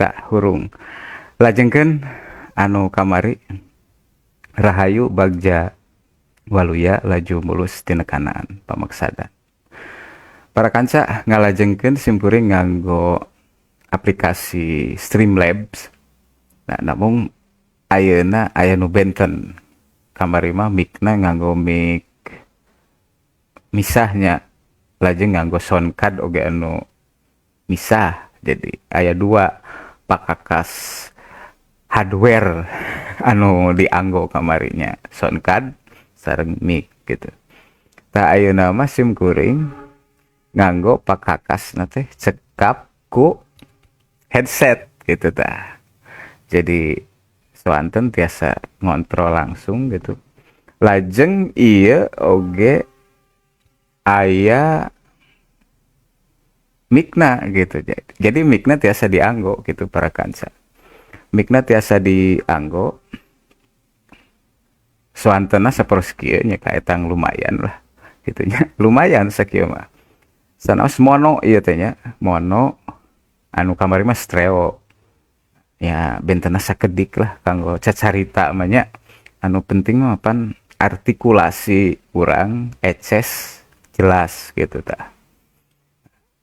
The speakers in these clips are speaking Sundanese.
Tah, hurung. Lajengkeun anu kamari, Rahayu Bagja Waluya, laju mulus tinekanan pamaksadan. Para kanca, ngalajengkeun simkuring nganggo aplikasi Streamlabs. Nah, namun ayeuna aya nu benten. Kamari mah mic-na nganggo mic misahnya, lajeng nganggo sound card oge anu misah. Jadi aya dua pakakas hardware anu dianggo kamarinya, sound card sareng mic gitu. Tah, ayeuna mah sim kuring nganggo pakakas teh cekap ku headset gitu tah. Jadi soanten tiasa ngontrol langsung gitu. Lajeng ieu oge aya micna gitu. Jadi micna tiasa dianggo gitu, para kanca. Micna tiasa dianggo, soantena sapertos kieu nya, kaetang lumayan lah gitu nya. Lumayan sakieu mah. Sanaos mono ieu teh nya, mono, anu kamari mah stereo. Ya, bentena sakedik lah kanggo cacarita mah nya. Anu penting mah pan artikulasi urang eces jelas gitu tah.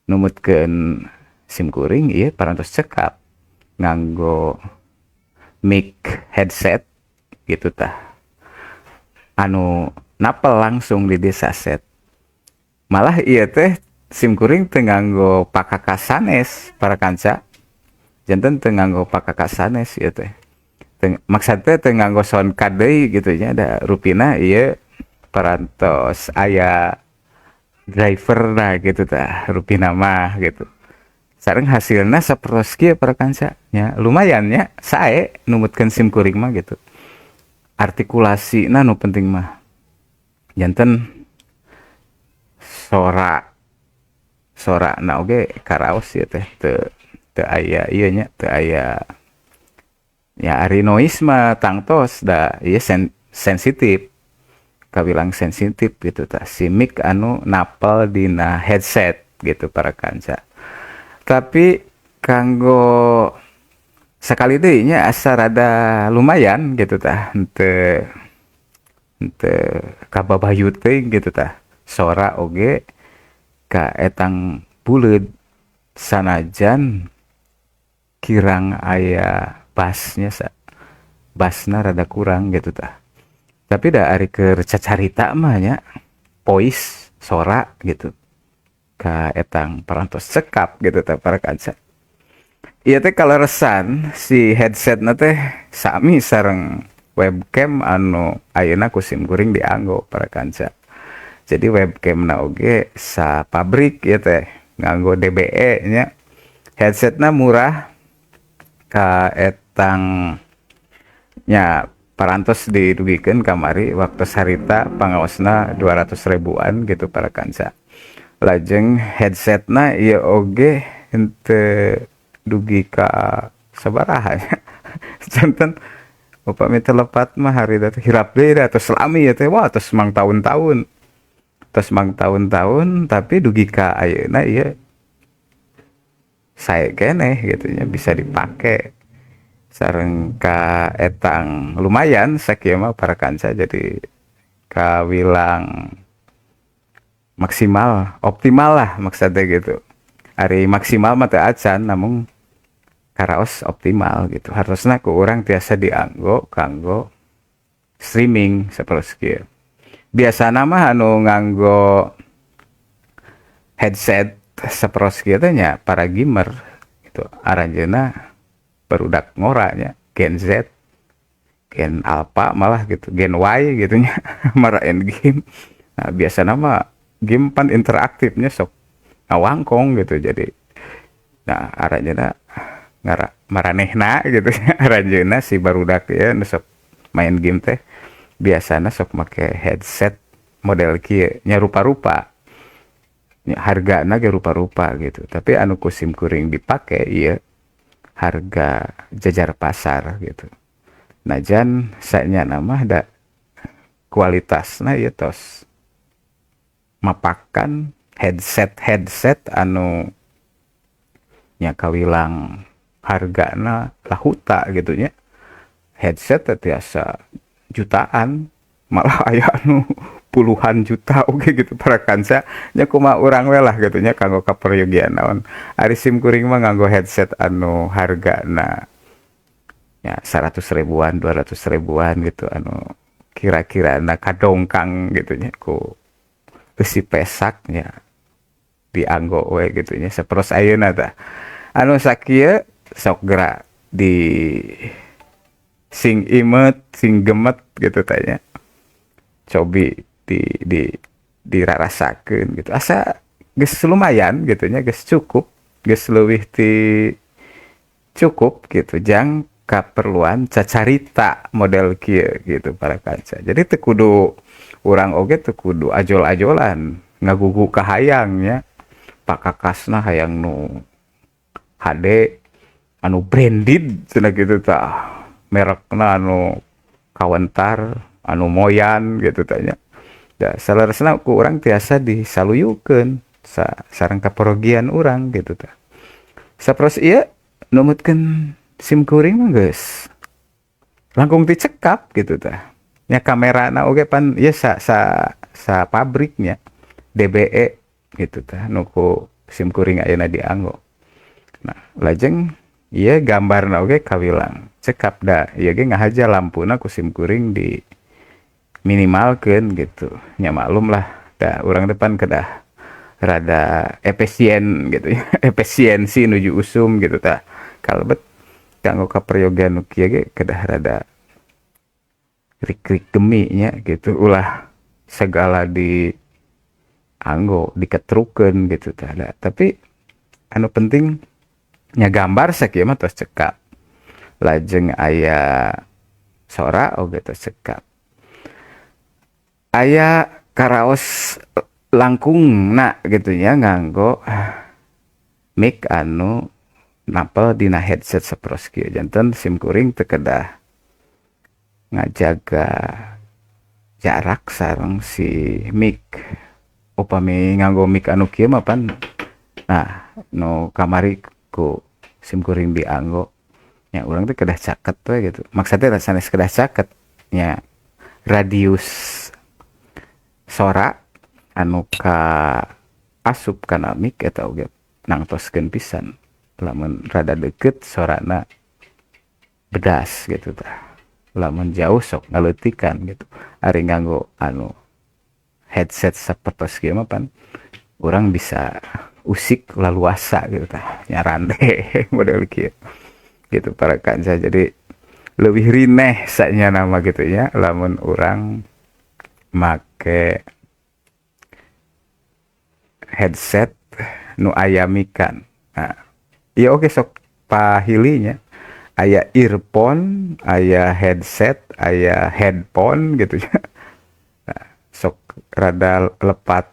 Numutkeun sim kuring ieu parantos cekap nganggo mic headset gitu tah. Anu napel langsung di desa set. Malah ieu teh sim kuring teu nganggo pakakas sanes, para kanca. Janten teu nganggo pakakas sanes ieu teh. Maksud teh teu nganggo sound card deui gitu nya, da rupina ieu parantos aya driver nah gitu tah rupina mah gitu. Sareng hasilna sapertos kieu, para kanca nya, lumayan nya, sae numutkeun sim kuring mah gitu. Artikulasina nu penting mah. Janten sora sorana oge karaos ieu teh, teu teu aya ieu nya, teu aya ya, ari noise mah tangtos da ieu sensitif, kawilang sensitif gitu tah si mic anu napel dina headset gitu, para kanca. Tapi kanggo sakali deui nya, asa rada lumayan gitu tah, henteu henteu kababayut teuing gitu tah. Sora oge kaetang buleud sanajan kirang aya bassnya, bassna rada kurang gitu tah. Tapi da ari keur cacarita mah nya, voice sora gitu kaetang parantos cekap gitu tah, para kanca. Ieu teh kaleresan si headsetna teh sami sareng webcam anu ayeuna ku sim kuring dianggo, para kanca. Jadi webcamna oge sa pabrik ieu teh nganggo DBE nya. Headsetna murah, kaetang nya parantos didugikeun kamari waktu harita pangaosna 200 ribuan gitu, para kanca. Lajeng headsetna ieu oge henteu dugi ka sabaraha nya. Janten upami teu lepat mah harita teh hilap deui da, tos lami ieu teh, wah, tos mangtaun-taun. Tos mangtaun-taun tapi dugi ka ayeuna ieu sae keneh gitu nya, bisa dipake. Sareng kaetang lumayan sakieu mah, para kanca, jadi kawilang maksimal, optimal lah maksudnya gitu. Ari maksimal mah teu acan, namun karaos optimal gitu. Harusna ku urang tiasa dianggo kanggo streaming sapertos kieu. Biasana mah anu nganggo headset sapertos kieu teh nya para gamer gitu. Aranjeunna barudak ngora nya, Gen Z, Gen Alpha malah gitu, Gen Y gitu nya, maraen game. Nah, biasana mah game pan interaktifnya, sok ngawangkong gitu. Jadi nah, aranjeunna ngara maranehna gitu nya, aranjeunna si barudak ieu nu sok main game teh biasana sok make headset model kieu nya, rupa-rupa. Nya, hargana ge rupa-rupa gitu. Tapi anu ku sim kuring dipake ieu harga jajar pasar gitu. Najan sanyana mah da kualitasna ieu tos mapakan headset-headset anu nya kawilang Hargana lahuta gitu nya. Headset teh tiasa jutaan, malah aya anu puluhan juta oge gitu, para kanca nya. Kumaha urang we lah gitu nya, kanggo kaperyogian naon. Ari sim kuring mah nganggo headset anu hargana ya 100 ribuan, 200 ribuan gitu, anu kira-kira na kadongkang gitu nya ku besi pesak nya, dianggo we gitu nya. Saperos ayeuna tah, anu sakieu sok gerak di sing imet, sing gemet gitu tanya, cobi di dirarasakeun gitu. Asa geus lumayan gitu nya, geus cukup, geus leuwih ti cukup gitu jang kaperluan cacarita model kieu gitu, para kanca. Jadi teu kudu, urang oge teu kudu ajol-ajolan ngagugu kahayang nya, pakakasna hayang nu HD, anu branded cenah gitu tah, merekna anu kawentar, anu moyan gitu tah nya. Da saleresna ku urang tiasa disaluyukeun sareng kaperogian urang gitu tah. Saperos ieu numutkeun sim kuring mah geus langkung ti cekap gitu tah nya. Kamerana oge pan ieu sa sa sa pabriknya DBE gitu tah, nu ku sim kuring ayeuna dianggo. Nah, lajeng ieu gambarna oge kawilang cekap, da ieu ge ngahaja lampuna ku sim kuring di minimalkeun gitu nya. Maklum lah, da urang depan kedah rada efisien gitu ya, efisiensi nuju usum gitu tah. Kalebet kanggo kaperyogian nu kieu ge kedah rada rik-rik gemi nya gitu, ulah segala di anggo diketrukeun gitu tah. Da, tapi anu penting nya gambar sakieu mah tos cekap, lajeng aya sora oge tos cekap. Aya karaos langkungna gitu nya nganggo mic anu napel dina headset saperos kieu. Janten sim kuring teu kedah ngajaga jarak sareng si mic. Upami nganggo mic anu kieu mah pan, nah, nu kamari ku sim kuring dianggo nya, urang teh kedah caket we gitu. Maksudnya sanes kedah caket nya, radius sora anu ka asup kana mic eta oge nangtoskeun pisan. Lamun rada deket sorana bedas gitu tah, lamun jauh sok ngaleutikan gitu. Ari nganggo anu headset sapertos kieu mah pan urang bisa usik laluasa gitu tah, nyarande model kieu gitu, para kanca. Jadi lebih rineh sanya nama gitu ya lamun urang make headset nu aya mikan. Nah, iya, oke, sok pahili nya, aya earphone, aya headset, aya headphone gitu ya. Nah, sok rada lepat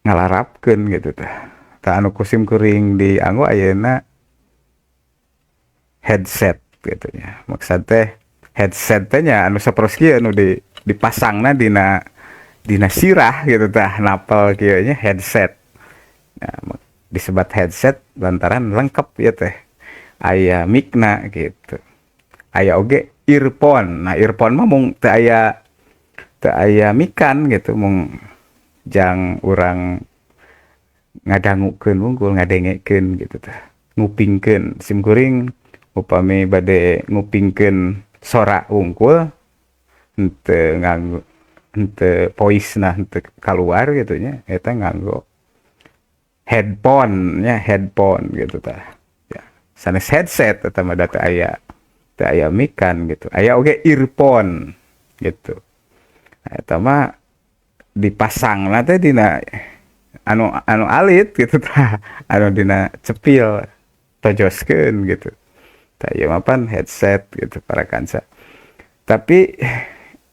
ngalarapkeun gitu tah. Tah, anu ku sim kuring dianggo ayeuna headset gitu nya. Maksud teh headset teh nya anu saperos kieu, anu di dipasangna dina dina sirah gitu tah, napel kieu nya, headset. Nah, disebat headset lantaran lengkap ya teh, aya micna gitu. Aya oge earphone. Nah, earphone mah mung teu aya mikan gitu, mung jang urang ngadangukeun wungkul, ngadengekeun gitu tah, ngupingkeun. Sim kuring upami bade ngupingkeun sora wungkul, henteu nganggo, henteu voice na henteu kaluar gitu nya, eta nganggo headphone nya, headphone gitu tah ya. Sanes headset eta mah, da teu aya mikan gitu. Aya oge earphone gitu. Nah, eta mah dipasangna teh dina anu anu alit gitu tah, anu dina cepil, tojoskeun gitu tah. Ieu mah pan headset gitu, para kanca. Tapi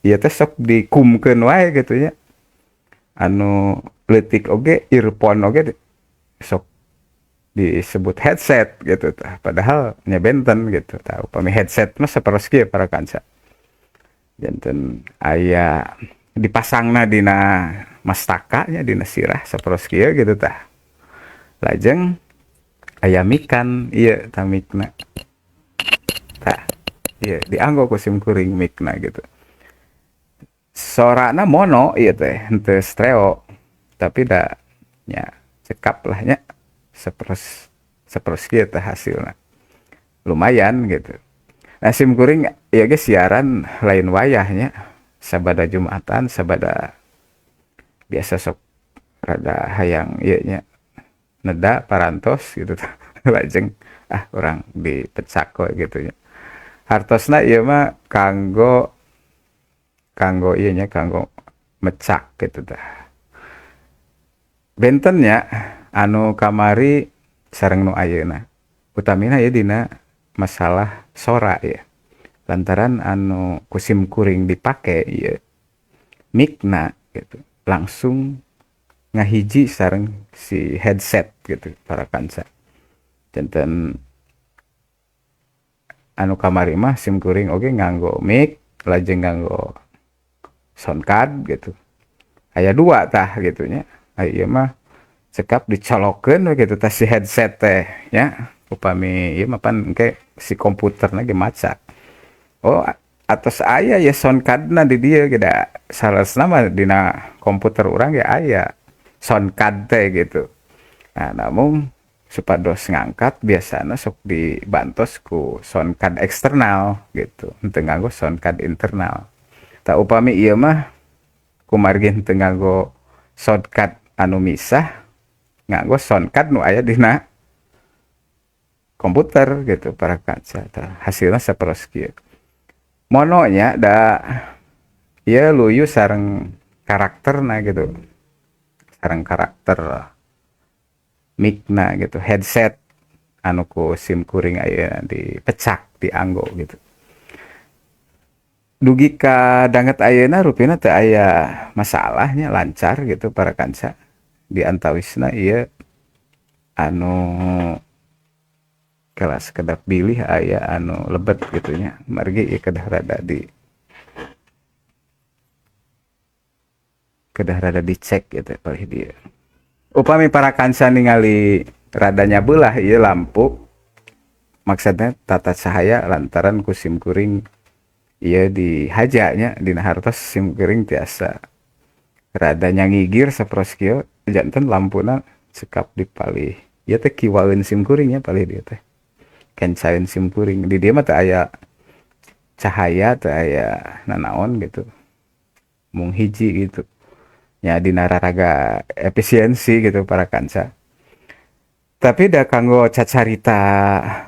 ieu teh sok dikumkeun wae gitu nya. Anu leutik oge, earphone oge sok disebut headset gitu tah, padahal nya benten gitu tah. Upami headset mah saperos kieu, para kanca. Janten aya dipasangna dina mastaka nya, dina sirah saperos kieu gitu tah. Lajeng Aya mikan ieu tah micna. Tah, ieu dianggo ku sim kuring micna gitu. Sorana mono ieu teh, henteu stereo. Tapi da nya cekap lah nya. Saperos saperos kieu tah hasilna. Lumayan gitu. Nah, sim kuring ieu ge siaran lain wayah nya. Sabada Jumatan, sabada biasa sok rada hayang ieu nya neda parantos gitu tah. Lajeng ah urang dipecak we gitu nya. Hartosna ieu mah kanggo kanggo ieu nya, kanggo mecak gitu tah. Benten nya anu kamari sareng nu ayeuna. Utamina ieu dina masalah sora ya. Lantaran anu ku sim kuring dipake ieu micna gitu, langsung ngahiji sareng si headset gitu para kanca. Janten anu kamari mah sim kuring oge nganggo mic lajeng nganggo sound card gitu. Aya dua tah gitu nya. Aya ieu mah cekap dicolokeun we gitu tah si headset teh nya. Upami ieu mah pan engke si komputerna ge maca. Oh, atos aya ya sound cardna di dieu ge da saleresna mah dina komputer urang ge aya sound card teh gitu. Nah, namun supados ngangkat biasana sok dibantos ku sound card eksternal gitu, henteu nganggo sound card internal. Tah upami ieu mah kumargi henteu nganggo sound card anu misah, nganggo sound card nu aya dina komputer gitu para kanca. Tah hasilna saperos kieu. Mono nya da ieu luyu sareng karakterna gitu. Sareng karakter micna gitu, headset anu ku sim kuring ayeuna dipecak dianggo gitu. Dugi ka danget ayeuna rupina teu aya masalahnya, lancar gitu para kanca. Di antawisna ieu anu kelas kedap bilih aya anu lebet gitu nya, margi ieu kedah rada di kedah rada dicek gitu palih dieu. Upami para kanca ningali rada nyabelah ieu lampu, maksudnya tata cahaya lantaran ku sim kuring ieu dihaja nya dina hartos sim kuring tiasa rada nyangigir saperos kieu janten lampuna cekap di palih ieu teh kiwaeun sim kuring nya palih dieu teh. Kencaeun sim kuring di dieu mah teu aya cahaya, teu aya nanaon gitu. Mung hiji gitu. Nya dina raraga efisiensi gitu para kanca. Tapi da kanggo cacarita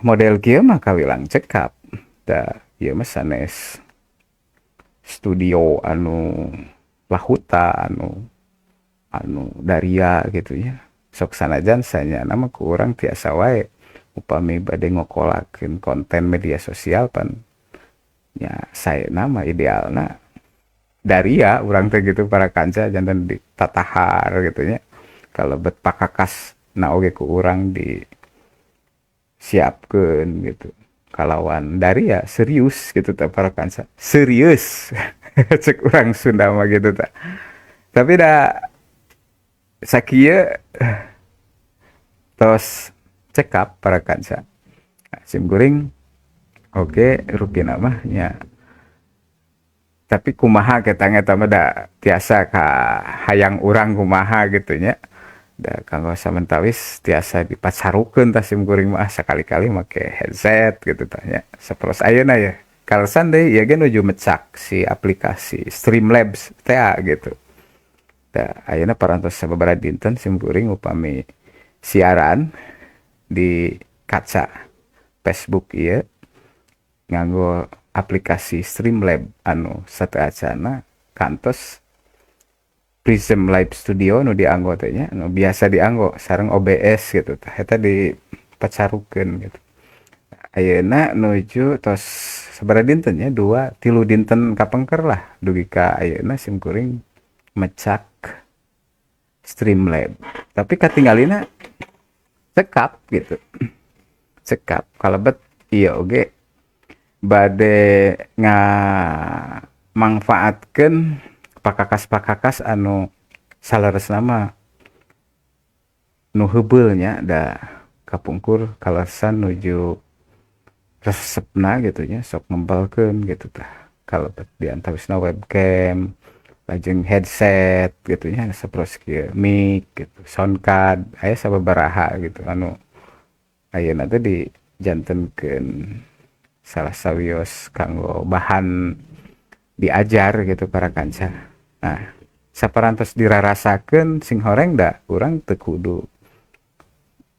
model kieu mah kawilang cekap. Da ieu mah sanes studio anu lahuta anu anu daria gitu nya. Sok sanajan sanyana mah ku urang tiasa wae upami bade ngokolakeun konten media sosial pan nya saena mah idealna daria urang teh gitu para kanca, janten ditatahar gitu nya. Kalebet pakakas na oge ku urang disiapkeun gitu. Kalawan daria serius gitu tah para kanca. Serius cek urang Sunda mah gitu tah. Tapi da sakieu tos cekap para kanca. Sim kuring oge rupina mah nya. Tapi kumaha ketang eta mah da tiasa ka hayang urang kumaha gitu nya. Da kanggo samentawis tiasa dipacarukeun tah sim kuring mah sakali-kali make headset gitu tah nya. Saperos ayeuna ya. Kaleresan deui ieu ge nuju mecak si aplikasi Streamlabs teh gitu. Da ayeuna parantos sababaraha dinten sim kuring upami siaran di kaca Facebook ieu nganggo aplikasi Streamlabs anu sateuacanna kantos Prism Live Studio nu dianggo teh nya, nu biasa dianggo sareng OBS gitu tah eta dipacarukeun gitu. Ayeuna nuju tos sabaraha dinten nya, 2 3 dinten kapengker lah dugi ka ayeuna sim kuring mecak Streamlabs. Tapi katinggalina cekap gitu. Cekap kalebet ieu oge bade ngamangfaatkeun pakakas-pakakas anu saleresna mah nu heubeul nya da Kapungkur kaleresan nuju resepna gitu nya, sok ngembalkeun gitu tah. Kalebet di antawisna webcam, lajeng headset gitu nya, sapertos kieu, mic gitu, sound card, aya sababaraha gitu anu ayeuna teh dijantenkeun salah sawios kanggo bahan diajar gitu, para kanca. Nah, saparantos dirarasakeun singhoreng da urang teu kudu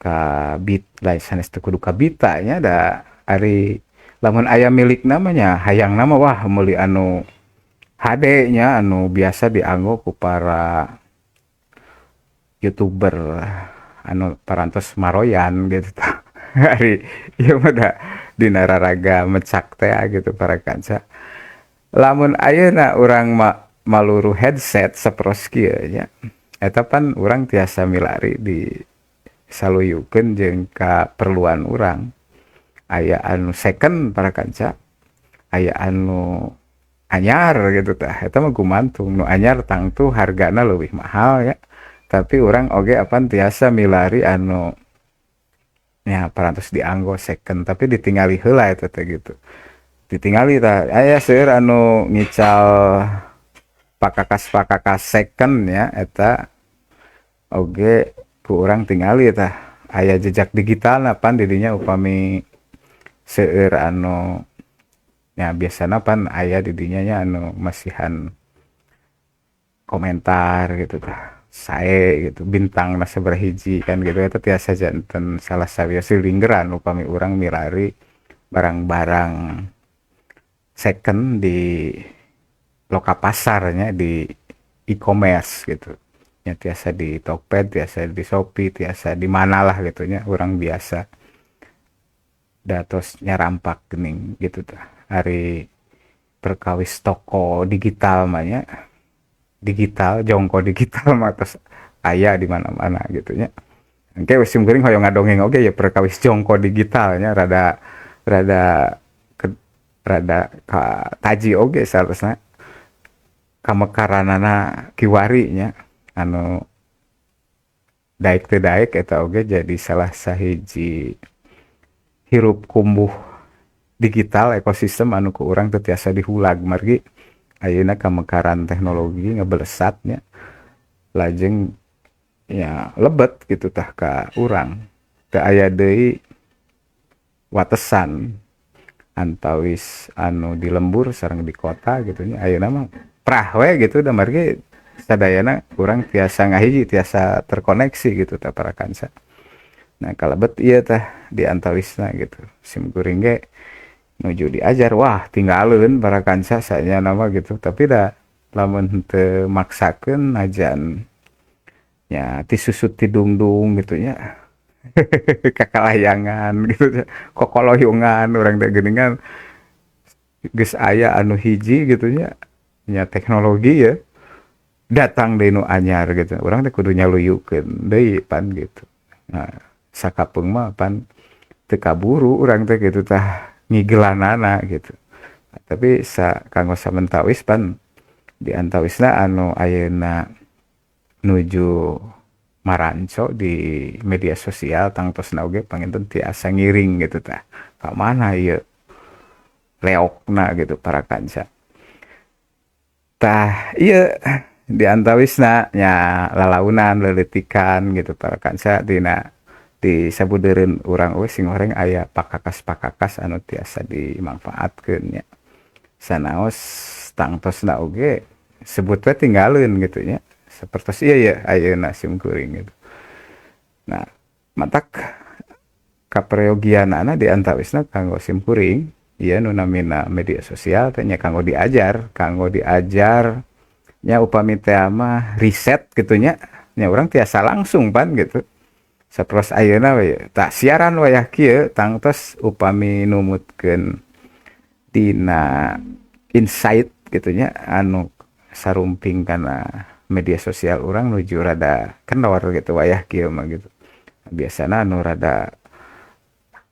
kabit lain, sanes teu kudu kabita nya, da ari lamun aya milikna mah nya hayangna mah, wah, meuli anu HD nya, anu biasa dianggo ku para youtuber anu parantos maroyan gitu tah. Ari ieu mah da dina raraga mecak teh gitu, para kanca. Lamun ayeuna urang maluruh headset sapertos kieu nya, eta pan urang tiasa milari di saluyukeun jeung kaperluan urang. Aya anu second, para kanca, aya anu anyar gitu tah. Eta mah gumantung, nu anyar tangtu hargana leuwih mahal ya, tapi urang oge apan tiasa milari anu nya parantos dianggo second, tapi ditingali heula eta teh gitu. Ditingali tah, aya seueur anu ngical pakakas-pakakas second ya, eta oge ku urang tingali tah, aya jejak digitalna pan di dinya. Upami seueur anu nya, biasana pan aya di dinya nya anu masihan komentar gitu tah, sae gitu, bintangna sabaraha hiji kan gitu. Eta tiasa janten salah sawios linggeran upami urang milari barang-barang second di loka pasar nya, di e-commerce gitu nya, tiasa di Tokped, tiasa di Shopee, tiasa di mana lah gitu nya. Urang biasa da tos nyarampak geuning gitu tah. Ari perkawis toko digital mah nya, digital jongko digital mah tos aya di mana-mana gitu nya. Engke sim kuring hoyong ngadongeng oge ya perkawis jongko digital nya, rada rada ke, rada ka taji oge saharosna kamekaranana kiwari nya, anu daek teu daek eta oge jadi salah sahiji hirup kumbuh digital ekosistem anu ku urang teu tiasa dihulag, margi ayeuna kamekaran teknologi ngebelesat nya, lajeng ya lebet gitu tah ka urang. Teu aya deui watesan antawis anu di lembur sareng di kota gitu nya. Ayeuna mah prah we gitu da, margi sadayana urang tiasa ngahiji, tiasa terkoneksi gitu tah, para kanca. Nah, kalebet ieu tah di antawisna gitu, sim kuring ge nuju diajar, wah, tinggaleun, para kanca, sanyana mah gitu. Tapi da lamun henteu maksakeun najan nya, ti susut ti dungdung gitu nya, kakalayangan gitu, kokoloyungan urang teh geuningan geus aya anu hiji gitu nya, nya teknologi ya, datang deui nu anyar gitu, urang teh kudu nyaluyukeun deui pan gitu. Nah, sakapeung mah pan teu kaburu urang teh gitu tah ngigelanana gitu. Tapi sa kanggo samentawis pan di antawisna anu ayeuna nuju maranco di media sosial, tangtosna oge panginten tiasa ngiring gitu tah, ka mana ieu leokna gitu, para kanca. Tah, ieu di antawisna nya lalaunan leuleutikan gitu, para kanca, dina di sabudeureun urang oge singhoreng aya pakakas-pakakas anu tiasa dimangfaatkeun nya. Sanaos tangtosna oge sebut we tinggaleun gitu nya, sapertos ieu ye ayeuna sim kuring gitu. Nah, matak kaprayogianana di antawisna kanggo sim kuring ieu nu namina media sosial teh nya kanggo diajar, kanggo diajar nya. Upami teh mah riset gitu nya, nya urang tiasa langsung pan gitu. Sapertos ayeuna we tah siaran wayah kieu, tangtos upami numutkeun dina insight gitu nya anu sarumping kana media sosial urang, nuju rada kendor gitu wayah kieu mah gitu. Biasana anu rada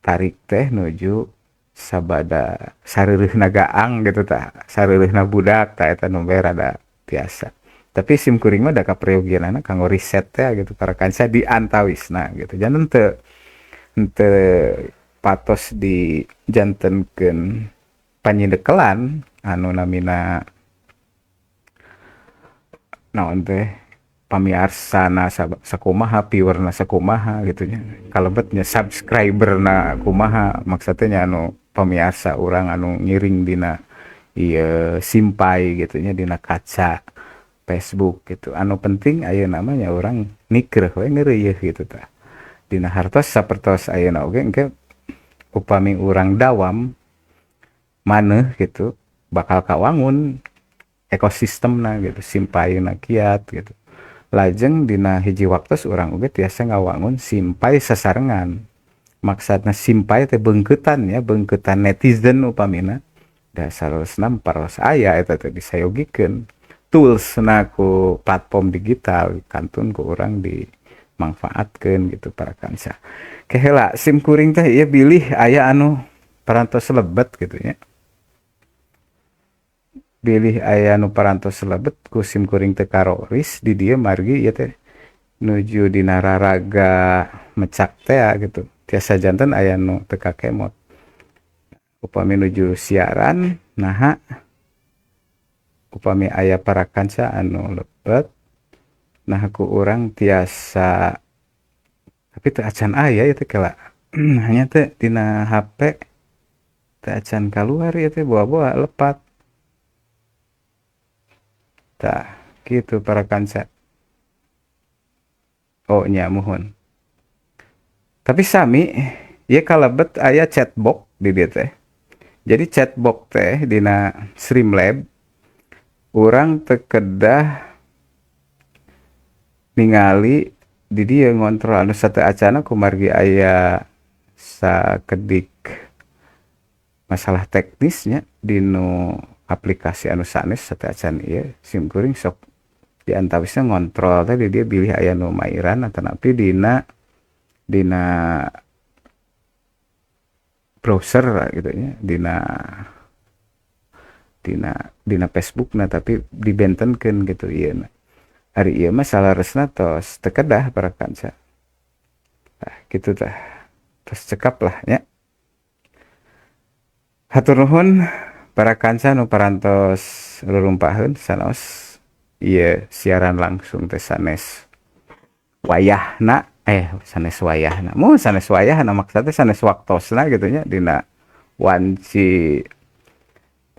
tarik teh nuju sabada sareureurna gaang gitu tah, sareureurna budak tah, eta nu rada tiasa. Tapi sim kuring mah da kaprayogianana kanggo riset teh gitu, para kanca, di antawisna gitu. Janten teu Henteu patos dijantenkeun panyindekelan anu namina naon teh, pamiarsana sakumaha, viewerna sakumaha gitu nya, kalebetnya subscriberna kumaha. Maksudnya nya anu pamiarsa urang anu ngiring dina ieu simpay gitu nya, dina kaca Facebook gitu. Anu penting ayeuna mah nya urang nikreuh we, ngeureuyeuh gitu tah. Dina hartos sapertos ayeuna oge, engke upami urang dawam maneuh gitu, bakal kawangun ekosistemna gitu, simpayna kiat gitu. Lajeng dina hiji waktos urang oge tiasa ngawangun simpay sasarengan. Maksudna simpay teh beungkeutan ya, beungkeutan netizen upamina da saleresna paros aya eta teh, disayogikeun toolsna ku platform digital, kantun ku urang dimangfaatkeun gitu, para kanca. Keheula sim kuring teh ieu, bilih aya anu parantos lebet gitu nya. Bilih aya nu parantos lebet, ku sim kuring teu karoris di dieu, margi ieu teh nuju dina raraga mecak tea gitu, tiasa janten aya nu teu kakemot upami nuju siaran. Naha upami aya para kanca anu lebet, nah ku urang tiasa, tapi teu acan aya ieu teh. Kela hanya teh dina HP teu acan kaluar ieu teh, boa-boa lepat tah kitu, para kanca. Oh nya, muhun. Tapi sami ieu kalebet aya chatbox di dieu teh. Jadi chatbox teh dina Streamlab urang teu kedah ningali di dieu ngontrol anu sateuacanna, kumargi aya sakedik masalah teknisnya dinu aplikasi anu sanes sateuacan ieu. Sim kuring sok diantawisna ngontrol teh di dieu, bilih aya nu mairan atanapi dina dina browser gitu nya, dina dina dina Facebookna, tapi dibentenkeun gitu ieu na. Ari ieu mah saleresna tos teu kedah, para kanca. Tah kitu tah, tos cekap lah nya. Hatur nuhun para kanca nu parantos rurumpaheun. Sanaos ieu siaran langsung teh sanes wayahna, sanes wayahna, mun sanes wayahna maksudna sanes waktosna gitu nya. Dina wanci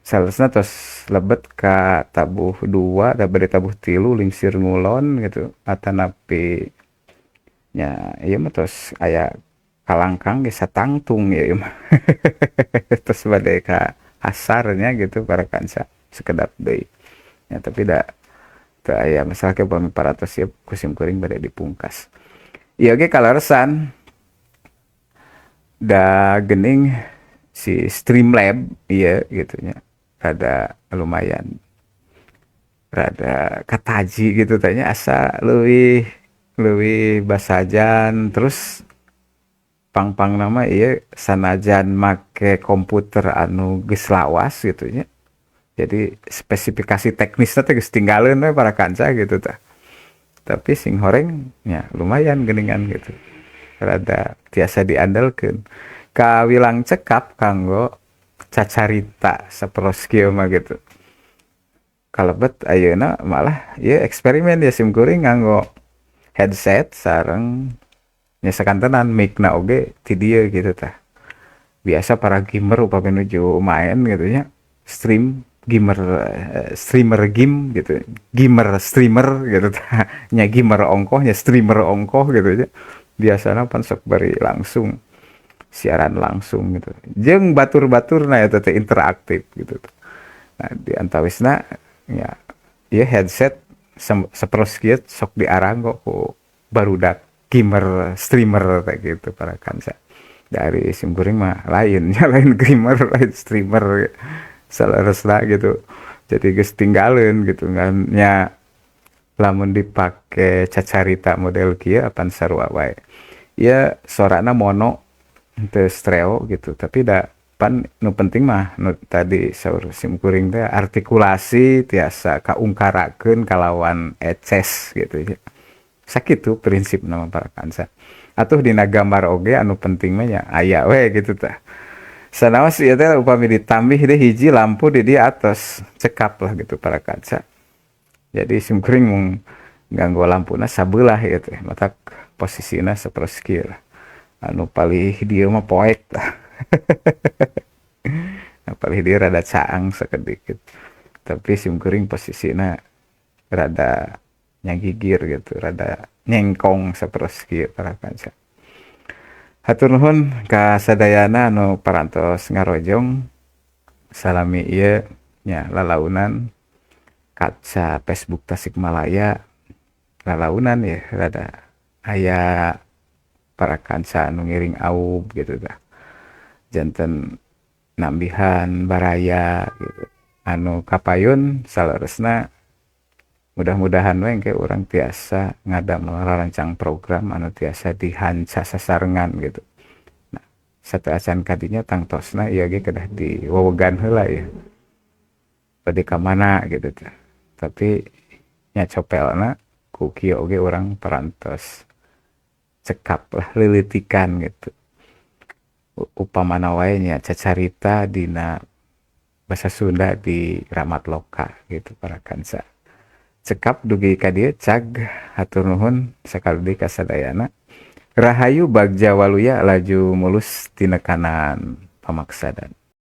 saleresna tos lebet ka tabuh 2 da bade tabuh 3, lingsir ngulon gitu, atanapi nya ieu mah tos aya kalangkang ge satangtung ieu mah, tos bade ka asarnya gitu, para kanca. Sekedap deui ya, tapi da teu aya masalah ke upami parantos ieu ku sim kuring bade dipungkas. Ieu ge kaleresan da geuning si Streamlab ieu gitu nya, rada lumayan, rada kataji gitu tah nya, asa leuwih leuwih basajan. Terus pang-pangna mah ieu sanajan make komputer anu geus lawas gitu nya, jadi spesifikasi teknisna teh geus tinggaleun we, para kanca, gitu tah, tapi sing horeng nya lumayan geuningan gitu, rada tiasa diandalkeun, kawilang cekap kanggo cacarita saperos kieu mah gitu. Kalebet ayeuna malah ieu eksperimen ya sim kuring nganggo headset sareng nya sakantenan mic-na oge ti dieu gitu tah. Biasa para gamer upami nuju main gitu nya, stream gamer, streamer game gitu, gamer streamer gitu tah nya, gamer ongkoh nya, streamer ongkoh gitu nya, biasana pan sok bari langsung siaran langsung gitu jeung batur-baturna eta teh interaktif gitu. Nah, di antawisna ya ieu headset saperos kieu sok diaranggo ku barudak gamer streamer teh gitu, para kanca. Dari sim kuring mah lain nya, lain gamer, lain streamer saleresna gitu, jadi geus tinggaleun gitu ngan nya. Lamun dipake cacarita model kieu apan sarua wae ieu, sorana mono henteu stereo gitu, tapi da pan nu penting mah nu tadi saur sim kuring teh artikulasi tiasa kaungkarakeun kalawan eces gitu ya. Sakitu prinsipna mah, para kanca. Atuh dina gambar oge anu penting mah nya aya we gitu tah. Sanaos ieu teh upami ditambih deh hiji lampu di dieu atos cekap lah gitu para kanca. Jadi simkuring mung nganggo lampuna sabelah ieu teh, matak posisina sapertos kieu lah. Anu palih dieu mah poek tah. Anu palih dieu rada caang sakedik gitu. Tapi simkuring posisina rada nyagigir gitu, rada nyengkong sapertos kieu para kanca. Hatur nuhun ka sadayana anu parantos ngarojong salami ieu nya lalaunan kaca Facebook Tasikmalaya, lalaunan ya rada aya para kanca anu ngiring aub gitu tah, janten nambihan baraya gitu anu kapayun. Saleresna mudah-mudahan we engke urang tiasa ngadamel rarancang program anu tiasa dihanca sasarengan gitu. Nah, sateuacan kadinya tangtosna ieu ge kedah diwewegan heula ya, bade ka mana gitu tah. Tapi nya copelna ku kieu oge urang parantos cekap lah leuleutikan gitu. Upamana wae nya cacarita dina basa Sunda di Ramatloka gitu para kanca. Cekap dugi ka dieu, cag, hatur nuhun sakali deui ka sadayana. Rahayu Bagja Waluya, laju mulus tinekanan pamaksadan.